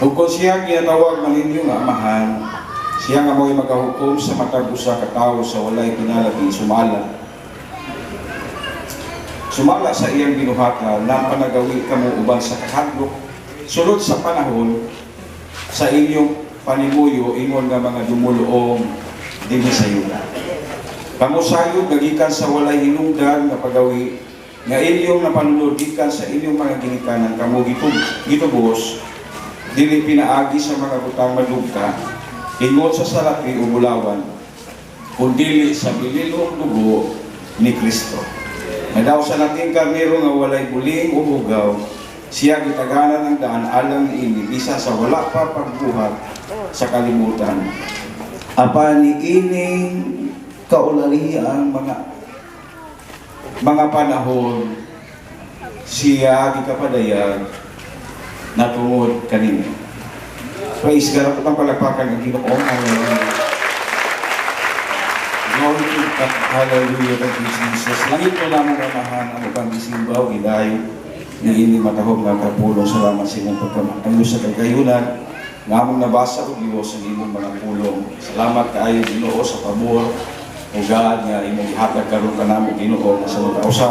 Ug kung siya ginatawag man ninyo nga Amahan, siya nga mao'y magahukom sa matag usa ka tawo sa walay kinalabi sumala sa iyang binuhatan, na panagawi kamo uban sa kahadlok sulod sa panahon sa inyong panimuyo ingon nga mga dumuluong dinhi sa yuta. Kamo sayop nga gikan sa walay hinungdan nga pagawi nga inyong napanunod gikan sa inyong mga ginikanan, kamo gitubos dili pinaagi sa mga butang madugta ingon sa salapi o bulawan, kundili sa bililong dugo ni Kristo nga daw sa lating karnero nga walay buling o hugaw. Siya gitaganan ang daan alang niini bisan sa wala pa pagbuhat sa kalibutan, apan niining kaulaliang mga panahon siya gikapadayag na tungod kaninyo. Praise God. Atong palakpakan ang Ginoo. Hallelujah. Glory to God. Hallelujah. Thank you, Jesus. Langitnon namong Amahan, amo kang gisimba ug gidayo niini matahom nga kapulong. Salamat sa imong pagkamaayo sa kagayunan nga among nabasa, o Dios, ang imong mga pulong. Salamat kaayo, Ginoo, sa pabor o God nga imong gihatag karon kanamo, Ginoo, nga sa mga usa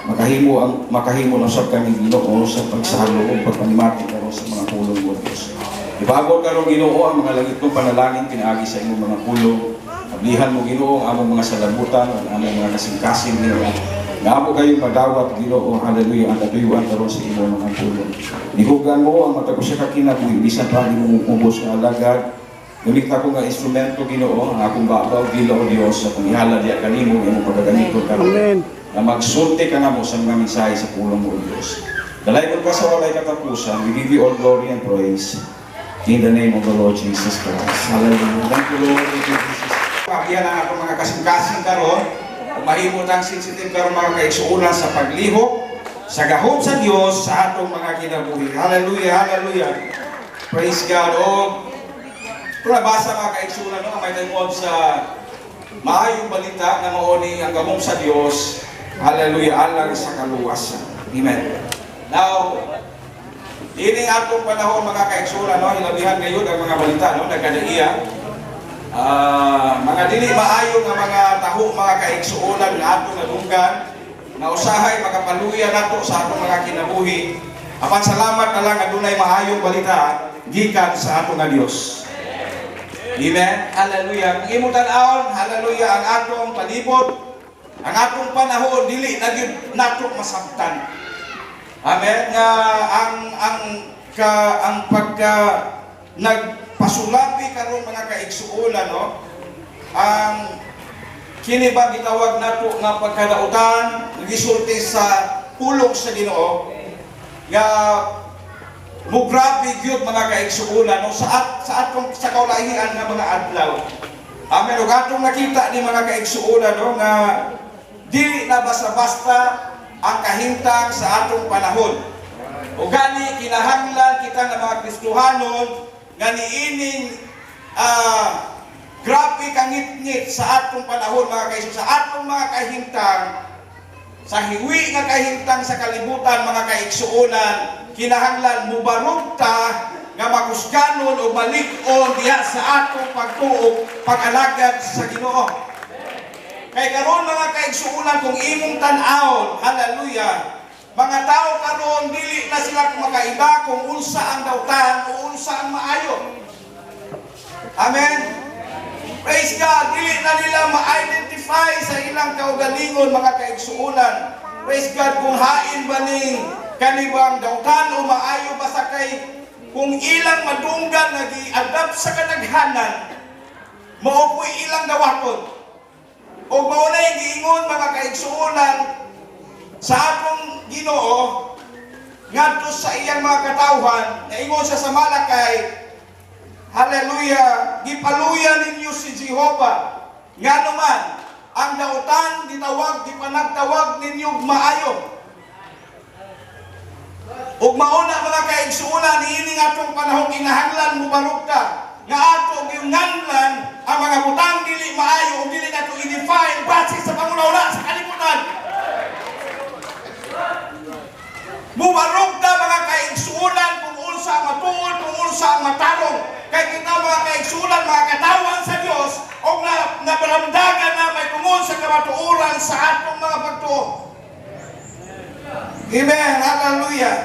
makahimo na usab kami, Ginoo, sa pagsalo ug pagpanimati karon sa mga pulong mo, Dios. Ipaabot karon, Ginoo, ang mga langitnong panalangin pinaagi sa imong mga pulong. Ablihan mo, Ginoo, ang among mga salabutan, ang among mga kasing-kasing, Ginoo. Nga amo kayo madawat, Ginoo, hallelujah, ang katuyuan karon sa imong mga pulong. Lihugan mo ang matag usa ka kinabuhi bisan pa imong ubos nga alagad. Gamit ako nga instrumento, Ginoo, ang akong babaw, dila, O Dios, sa akong ihalad diya kanimo imong pagkagamiton karon. Amen. Na magsulti ka namo sa mga mensahe sa pulong mo, O Diyos. Dalaygon ka sa walay katapusan. We give you all glory and praise. In the name of the Lord Jesus Christ. Hallelujah. Thank you, Lord. Thank you, Jesus. Pabiyan ang atong mga kasing-kasing karon. Mahimo tang sensitive karon, mga kaigsuonan, sa paglihok sa gahom sa Dios sa atong mga kinabuhi. Hallelujah, hallelujah. Praise God. O, nabasa, mga kaigsuonan, no, may tungod sa maayong balita nga mao ni ang gahom sa Dios. Hallelujah, alang sa kaluwasan. Amen. Now, ini atong panahon, mga kaigsuonan, no, hilabihan ngayon ang mga balita, no, nagkadaiya. Mga dili maayo nga mga taho, mga kaigsuonan, nga atong nadunggan nga usahay makapaluya nato sa atong mga kinabuhi. Apan salamat na lang adunay maayong balita gikan sa atong nga Dios. Amen. Hallelujah. Kung imong tan-awon, hallelujah, ang atong palibot, ang atong panahon, dili na gyud nato masabtan. Amen. Nga ang pagka nagpasulabi karon, mga kaigsuonan, no, ang kini ba gitawag nato nga pagkadautan, gisulti sa pulong sa Ginoo nga mugrabe gyud, mga kaigsuonan, no, sa atong sa kaulahian nga mga adlaw. Amen. Ug atong nakita ni, mga kaigsuonan, no, nga dili na basta-basta ang kahimtang sa atong panahon. O gani kinahanglan kita nga mga Kristohanon nga niining grabe kangitngit sa atong panahon, mga kaigsuonan, sa atong mga kahimtang, sa hiwi nga kahimtang sa kalibutan, mga kaigsuonan, kinahanglan mubarog ta nga makusganon o balik-on diha sa atong pagtuo, pag-alagad sa Ginoo. Kay karon, mga kaigsuonan, kung imong tan-awon, hallelujah, mga tao karon dili na sila makaiba kung unsa ang dautan o unsa ang maayo. Amen. Praise God, dili na nila ma-identify sa ilang kaugalingon, mga kaigsuonan. Praise God, kung hain ba ning kanibang dautan o maayo ba sa kay kung ilang madunggan nga gi-adapt sa kadaghanan, mao po'y ilang dawaton. O mao na yung giingon, mga kaigsuonan, sa atong Ginoo ngadto sa iyang mga katawhan, naingon siya sa Malakay, hallelujah, "Gipaluya ninyo si Jehova. Ngano man ang dautan gitawag gipanagtawag ninyo maayo." Ug mao na, mga kaigsuonan, niini nga atong panahon kinahanglan mubarog ta nga ato giunganlan ang mga butang dili maayo ug dili nato i-define base sa panguna-una sa kalibutan. Mubarog ta, mga kaigsuonan, kung unsa ang matuod, kung unsa kita, mga kaigsuonan, mga katawhan sa Dios o na nabaramdagan na may tungod sa kamatuoran sa atong mga pagtuo. Amen. Hallelujah.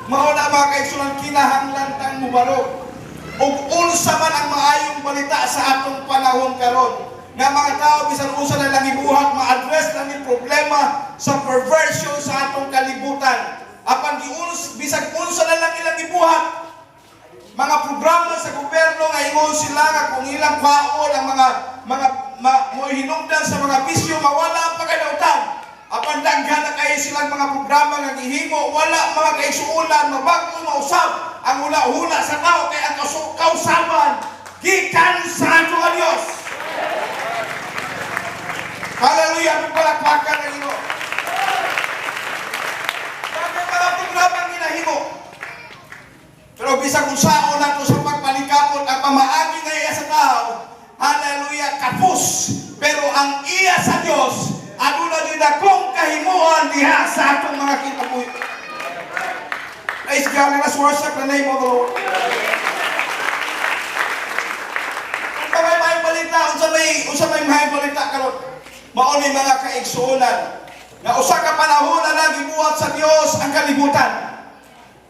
Mao na, mga kaigsuonan, kinahanglan tang mubarog. Ug unsa man ang maayong balita sa atong panahon karon nga mga tao, bisan unsa na lang ibuhat, ma-address lang ni problema sa perversion sa atong kalibutan. Apan giuns bisag unsa na lang ilang ibuhat, mga programa sa gobyerno nga ingon sila nga kung ilang kwaon ang mga mohinungdan sa mga bisyo, mawala ang pagkadautan. Apan daghan na kayo silang mga programa nga gihimo, wala, mga kaigsuonan, mabag-o mausab ang huna-huna sa tao kay ang kausaban gikan sa ato nga Dios. Hallelujah, palakpakan ang Ginoo. Daghan mga programa ang ginahimo. Pero bisag unsaon nato sa pagpalikapot ang pamaagi nga iya sa tao, hallelujah, kapos. Pero ang iya sa Dios, aduna gyud akong kahimuan diha sa atong mga kinabuhi. Praise God, let us worship the name of the Lord. Kung may maayong balita, unsa may maayong balita karon? Mao ni, mga kaigsuonan, nga usa ka panahon na nagibuhat sa Dios ang kalibutan.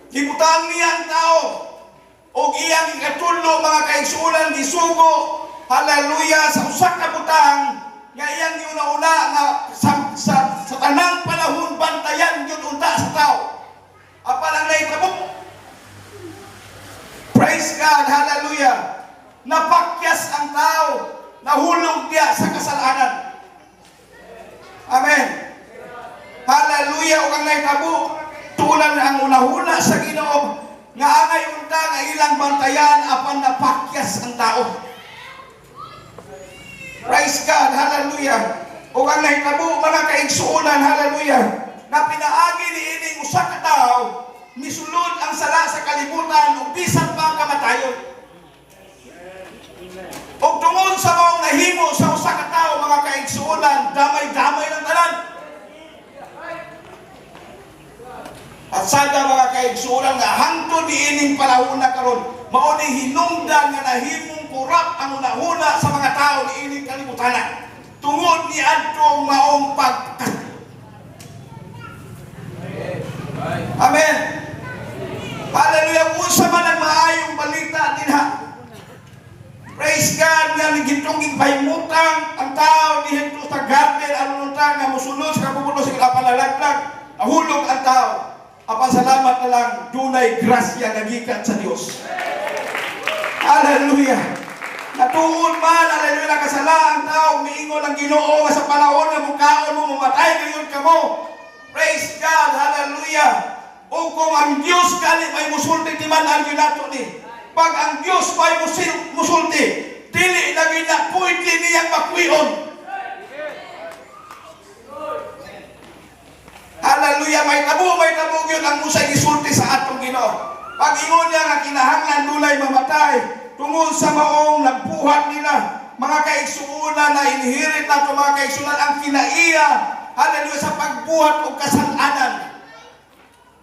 Gibutang niya ang tao og iyang ikatulo, mga kaigsuonan, gisugo, hallelujah, sa usa ka butang nga iyang giuna-una nga sa tanang panahon bantayan gyud unta sa tao. Apan ang nahitabo, praise God, hallelujah, napakyas ang tao, nahulog niya sa kasalanan. Amen. Hallelujah. Ug ang nahitabo, tulan ang unahuna sa Ginoo nga angay unta nga ilang bantayan, apan napakyas ang tao. Praise God, hallelujah. Ug ang nahitabo, mga kaigsuonan, hallelujah, na pinaagi ni ining usa ka tawo, misulod ang sala sa kalibutan ug bisan pa ang kamatayon. Ug tungod sa maong nahimo sa usa ka tawo, mga kaigsuonan, damay-damay ng tanan. At sada, mga kaigsuonan, nga hangtod niining panahon na karon, mao ni hinungdan nga nahimong kurap ang unahuna sa mga tao niining kalibutanan tungod ni adtong maong pag. Amen. Hallelujah. Unsa man ang maayong balita dinha? Praise God nga gintong gipahimutang ang tao dihento sa garden aron unta nga mosulod sa kabubuto sa kapalalaglag, nahulog ang tao. Apan salamat na lang, dunay grasya nga gikan sa Dios. Hallelujah. Natuon man, hallelujah, nakasala ang tao, miingon ang Ginoo nga sa panahon nga mukaon mo, mamatay gayon kamo. Praise God, hallelujah. O kung ang Dios gani may musulti, di man ang nato ni. Pag ang Dios may musulti, dili na gyud na pwede niyang makwion. Hallelujah, may tabo gyud ang usay gisulti sa atong Ginoo. Pag ingon niya nga kinahanglan dunay mamatay tungod sa maong nagbuhat nila, mga kaigsuonan, na inherit nato, mga kaigsuonan, ang kinaiya, hallelujah, sa pagbuhat og kasalanan.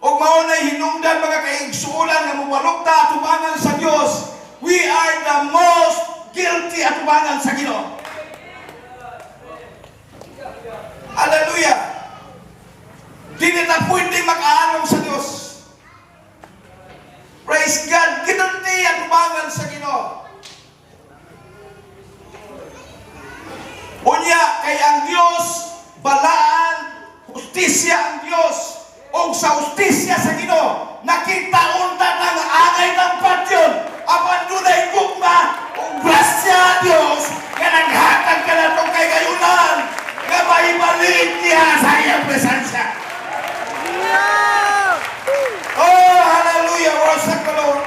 Og mao na hinungdan, mga kaigsuonan, nga mobalok ta atubangan sa Dios. We are the most guilty atubangan sa Ginoo. Hallelujah. Dili ta pwede makaalom sa Dios. Praise God. Ginunti atubangan sa Ginoo. Unya kay ang Dios balaan, hustisya ang Dios. Og sa hustisya sa Ginoo, nakita unta nang angay ng patyon, apan dunay gugma ug grasya Dios nga naghatag kanatong kay gayunan nga maibalik niya sa iyang presensya. Oh, hallelujah! Worship the Lord.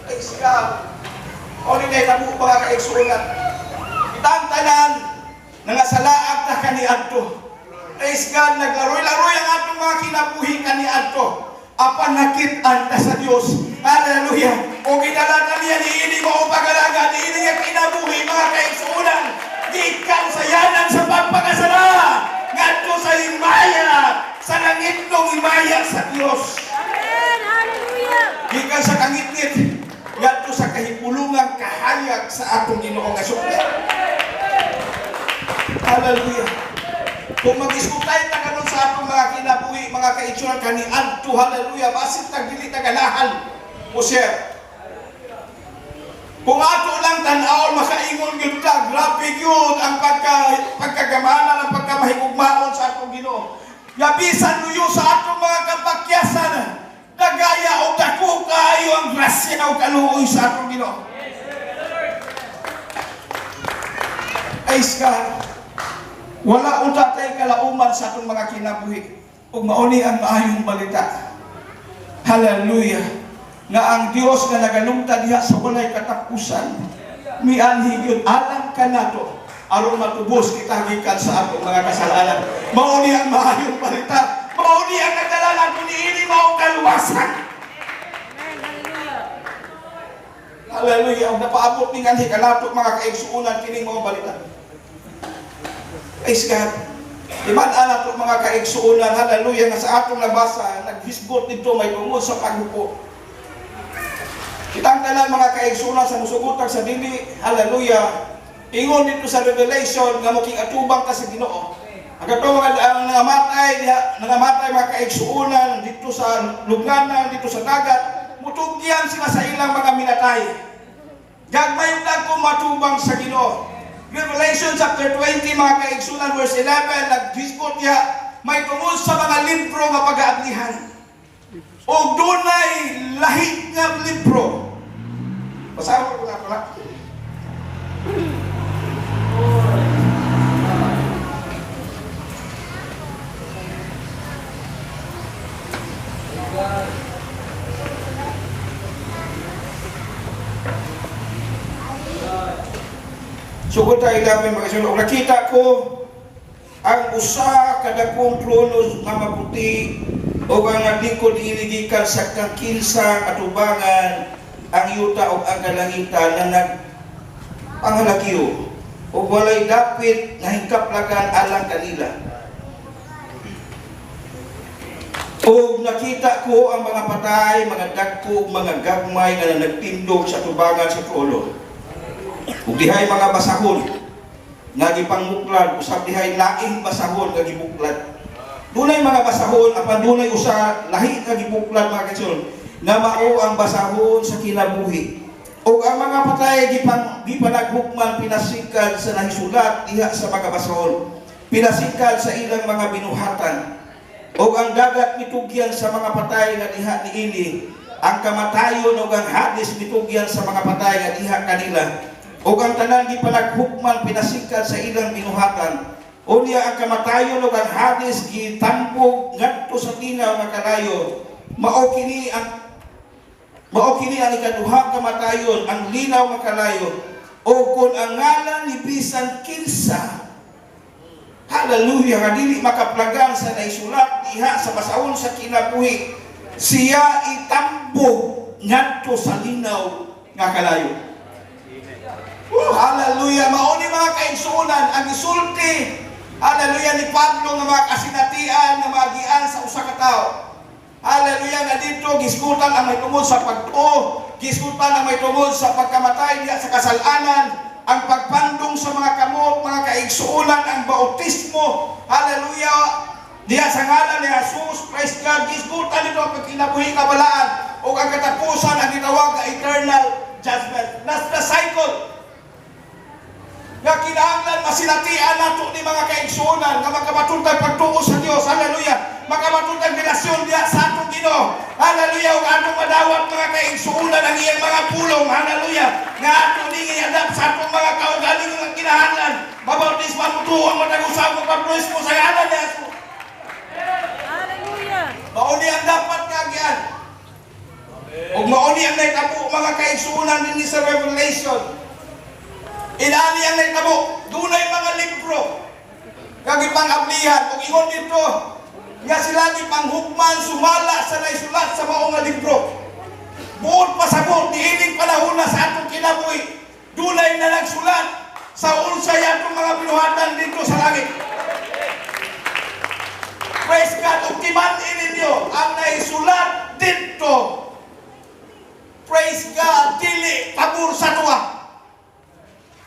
Praise God. O ni kay tabo, mga kaigsuonan. Kitang tanan nangasalaag ta kaniadto. Praise God, naglaroy-laroy ang atong mga kinabuhi kaniadto. Apan nakit-an ta sa Dios. Hallelujah. O gidala niya niini mo pagalaga niini nga kinabuhi, mga kaigsuonan, gikan sa yanan sa pagpakasala ngadto sa himaya sa langit, himaya sa Dios. Amen. Hallelujah. Gikan sa kangitngit ngadto sa kahipulungang kahayag sa atong Ginoong Hesukristo. Hallelujah. Kung mag-iskutay ta karon sa atong mga kinabuhi, mga kaigsuonan, kaniadto, hallelujah, basin tag dili ta ganahan mo share. Kung ato lang tan-awon, makaingon gyud ta, grabe gyud ang pagkagamana, ang pagkamahigugmaon sa atong Ginoo. Nga bisan luyo sa atong mga kapakyasan, dagaya o dako kaayo ang grasya o kaluoy sa atong Ginoo. Praise God. Wala unta tay kalauman sa atong mga kinabuhi. Ug mao ni ang maayong balita. Hallelujah. Nga ang Dios nga nagalungta diha sa walay katapusan, mianhi gyud alang kanato aron matubos kita gikan sa atong mga kasalanan. Mao ni ang maayong balita. Mao ni ang nagdala nato niini maong kaluwasan. Amen. Hallelujah. Hallelujah. Ug napaabot ning anhi kanato, mga kaigsuonan, kining mga balita. Praise God. Timan-an nato, mga kaigsuonan, hallelujah, nga sa atong nabasa, naghisgot dito may tungod sa paghupo. Kitang tanan, mga kaigsuonan, sa musugutag sa dili, hallelujah, ingon dito sa Revelation nga mokig-atubang ka sa Ginoo. Ang kato mga ang nangamatay diha, nangamatay, mga kaigsuonan, dito sa lubnganan, dito sa dagat, mutugyan sila sa ilang mga minatay. Gagmay ug dagko matubang sa Ginoo. Revelation chapter 20, mga kaigsuonan, verse 11, naghisgot niya may tungod sa mga libro nga pag-aablihan. O dunay lahi nga libro. Basahan ko na pala. Sugod tayo 11, mga kaigsuonan. Nakita ko ang usa ka dakong trono nga maputi ug ang naglingkod niini gikan sa kakinsang atubangan ang yuta ug ang kalangitan na nagpanghalakyo ug walay dapit nga hingkaplagan alang kanila. Ug nakita ko ang mga patay, mga dagko ug mga gagmay nga nagtindog sa tubangan sa trono. Ug dihay mga basahon nga gipangmuklad, usab dihay laing basahon nga gibuklad. Dunay mga basahon apan dunay usa lahi nga gibuklad, mga kaigsoon, nga mao ang basahon sa kinabuhi. Ug ang mga patay gipanaghukman pinasikad sa nahisulat diha sa mga basahon, pinasikad sa ilang mga binuhatan. Ug ang dagat mitugyan sa mga patay nga diha niini, ang kamatayon ug ang Hades mitugyan sa mga patay nga diha kanila. Ug ang tanan gipanaghukman pinasikad sa ilang binuhatan. Unya ang kamatayon ug ang Hades gitambog ngadto sa linaw nga kalayo. Mao kini ang ikaduhang kamatayon, ang linaw nga kalayo. O kung ang ngalan ni bisan kinsa, hallelujah, nga dili makaplagan sa naisulat diha sa basahon sa kinabuhi, siya itambog ngadto sa linaw nga kalayo. Oh, hallelujah. Mao ni, mga kaigsuonan, ang isulti, hallelujah, ni Pablo nga mga kasinatian nga maagian sa usa ka tawo. Hallelujah, nga dito gisgutan ang may tungod sa pagtuo, gisgutan ang may tungod sa pagkamatay diha sa kasalanan, ang pagpandong sa mga kamot, mga kaigsuonan, ang bautismo, hallelujah, diha sa ngalan ni Jesus, praise God, gisgutan dito ang pagkinabuhi nga balaan o ang katapusan ang gitawag nga eternal judgment. That's the cycle nga kinahanglan masinatian nato ni, mga kaigsuonan, nga makabaton tag pagtuo sa Dios, hallelujah, makabaton tag relasyon diha sa atong Ginoo, hallelujah, ug atong madawat, mga kaigsuonan, ang iyang mga pulong, hallelujah, nga ato ning i-adapt sa atong mga kaugalingon nga kinahanglan mabautismo, mutuo ang matag usa, mabautismo sa ngalan ni Jesus. Hallelujah. Mao ni ang dapat nga agian. Ug mao ni ang nahitabo, mga kaigsuonan, dinhi sa Revelation. Inani ang nahitabo, dunay mga libro nga gipang-ablihan ug ingon dito nga sila gipanghukman sumala sa naisulat sa mao nga libro. Buot pasabot niining panahon na sa atong kinabuhi, dunay na nagsulat sa unsay atong mga binuhatan dito sa langit. Praise God, ug timan-i ninyo ang naisulat. dito, praise God, dili pabor sa atoa.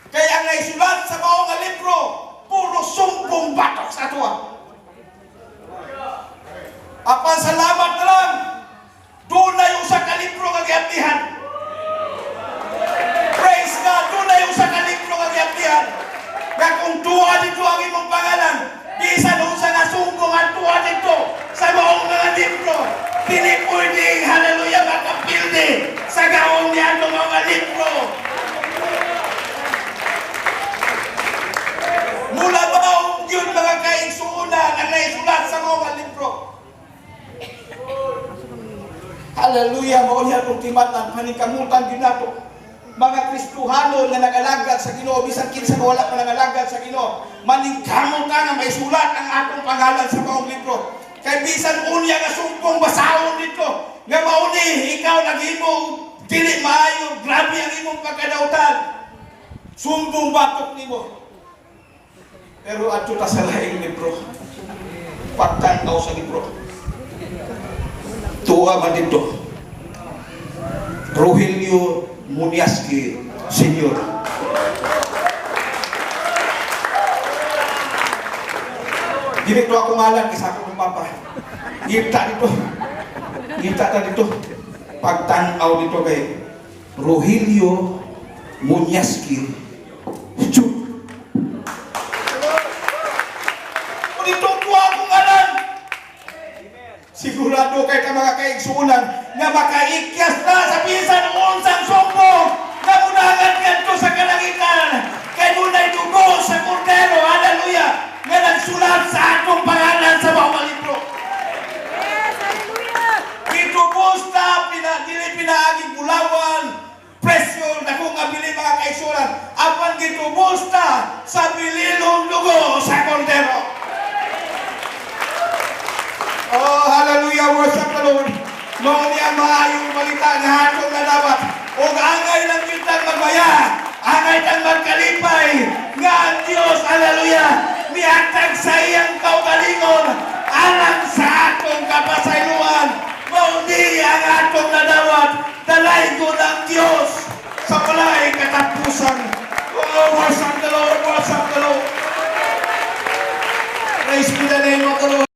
Kaya ang naisulat sa mao nga libro, puro sumbong batok sa atoa. Apan salamat na lang, dunay usa ka libro nga giablihan. Praise God, dunay usa ka libro nga giablihan. Nga kung tuwa dito ang imong pangalan, bisan unsa nga sumbong ang tuwa dito sa maong mga libro, dili pwedeng, hallelujah, makapildi sa gaong niya mga libro. Mula ba yun, mga kaigsuunan, ang naisulat sa mga libro? Hallelujah, mao niya kung timan-an, paningkamutan din nato. Mga Kristohano nga nagalagad sa Ginoo, bisan kinsa nga wala pa nagalagad sa Ginoo, maningkamot ta nga maisulat ang atong pangalan sa maong libro. Kay bisan unya nga sumpong basahon dito, nga mao ni ikaw naghimo dili maayo, grabe ang imong pagkadautan. Sumbong batok nimo. Pero adto ta sa laing libro. Pagtan-aw sa libro, tuwa man dito, Rogelio Muniaski Senior. Dili to ako ngalan kaysa ako ng papa. Ngita dito. Ngita ta dito. Pagtanaw dito kay Rogelio Muniaski Jr. Dito tuwa akong ngalan. Sigurado kay ka, mga kaigsuunan, nga makaikyas na sa bisan unsang sumbong nga mudangan ngadto sa kalangitan kay dunay dugo sa kordero, hallelujah, nga nagsulat sa atong pangalan sa mga libro. Yes, hallelujah. Gitubos na pina, dili pinaaging bulawan, presyo dako nga bili, mga kaigsuunan, apan gitubos ta sa bililong dugo sa kordero. Oh, hallelujah, worship the Lord. Mao ni ang maayong balita nga atong nadawat. Og angay lang gyud tang magbaya, angay tang magkalipay nga ang Dios, hallelujah, mihatag sa iyang kaugalingon alang sa atong kapasayloan. Mao ni ang atong nadawat, dalaygon ang Dios sa walay katapusan. Oh, worship the Lord, worship the Lord. Praise be the name of the Lord.